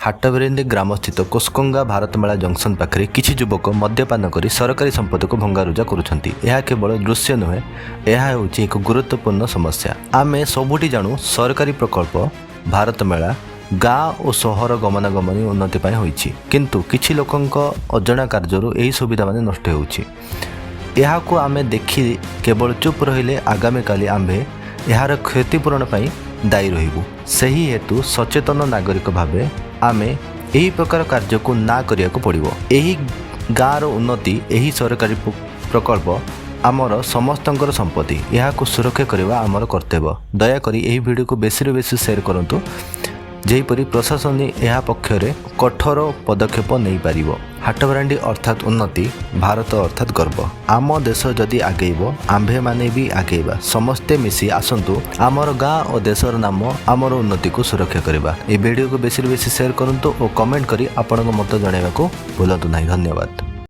ହାଟଭେରେଣ୍ଡି ଗ୍ରାମସ୍ଥିତ କୋସ୍କଙ୍ଗା Bharatmala junction ପାଖରେ କିଛି ଯୁବକ ମଦ୍ୟପାନ କରି ସରକାରୀ ସମ୍ପତ୍ତିକୁ ଭଙ୍ଗାରୁଜା କରୁଛନ୍ତି। ଏହା କେବଳ ଦୃଶ୍ୟ ନୁହେଁ, ଏହା ହେଉଛି ଏକ ଗୁରୁତ୍ୱପୂର୍ଣ୍ଣ ସମସ୍ୟା। ଆମେ ସବୁଠି ଜାଣୁ, ସରକାରୀ ପ୍ରକଳ୍ପ ଭାରତମାଳା ଗାଁ ଓ ସହର ଗମନାଗମନ ଉନ୍ନତି ପାଇଁ ହୋଇଛି। କିନ୍ତୁ କିଛି ଲୋକଙ୍କ ଅଜଣା କାର୍ଯ୍ୟରୁ ଏହି ସୁବିଧାମାନେ ନଷ୍ଟ ହେଉଛି। ଏହାକୁ ଆମେ ଦେଖି କେବଳ ଚୁପ୍ ରହିଲେ ଆଗାମୀକାଲି ଆମ୍ଭେ ଏହାର କ୍ଷତିପୂରଣ ପାଇଁ ଦାୟୀ ରହିବୁ। ସେହି ହେତୁ ସଚେତନ ନାଗରିକ ଭାବେ ଆମେ ଏହି ପ୍ରକାର କାର୍ଯ୍ୟକୁ ନା କରିବାକୁ ପଡ଼ିବ। ଏହି ଗାଁର ଉନ୍ନତି, ଏହି ସରକାରୀ ପ୍ରକଳ୍ପ ଆମର ସମସ୍ତଙ୍କର ସମ୍ପତ୍ତି। ଏହାକୁ ସୁରକ୍ଷା କରିବା ଆମର କର୍ତ୍ତବ୍ୟ। ଦୟାକରି ଏହି ଭିଡ଼ିଓକୁ ବେଶୀରୁ ବେଶୀ ସେୟାର କରନ୍ତୁ, ଯେହିପରି ପ୍ରଶାସନ ଏହା ପକ୍ଷରେ କଠୋର ପଦକ୍ଷେପ ନେଇପାରିବ। ହାଟଭରାଣ୍ଡି ଅର୍ଥାତ୍ ଉନ୍ନତି, ଭାରତ ଅର୍ଥାତ୍ ଗର୍ବ। ଆମ ଦେଶ ଯଦି ଆଗେଇବ, ଆମ୍ଭେମାନେ ବି ଆଗେଇବା। ସମସ୍ତେ ମିଶି ଆସନ୍ତୁ, ଆମର ଗାଁ ଓ ଦେଶର ନାମ, ଆମର ଉନ୍ନତିକୁ ସୁରକ୍ଷା କରିବା। ଏହି ଭିଡ଼ିଓକୁ ବେଶୀରୁ ବେଶୀ ସେୟାର କରନ୍ତୁ ଓ କମେଣ୍ଟ କରି ଆପଣଙ୍କ ମତ ଜଣାଇବାକୁ ଭୁଲନ୍ତୁ ନାହିଁ। ଧନ୍ୟବାଦ।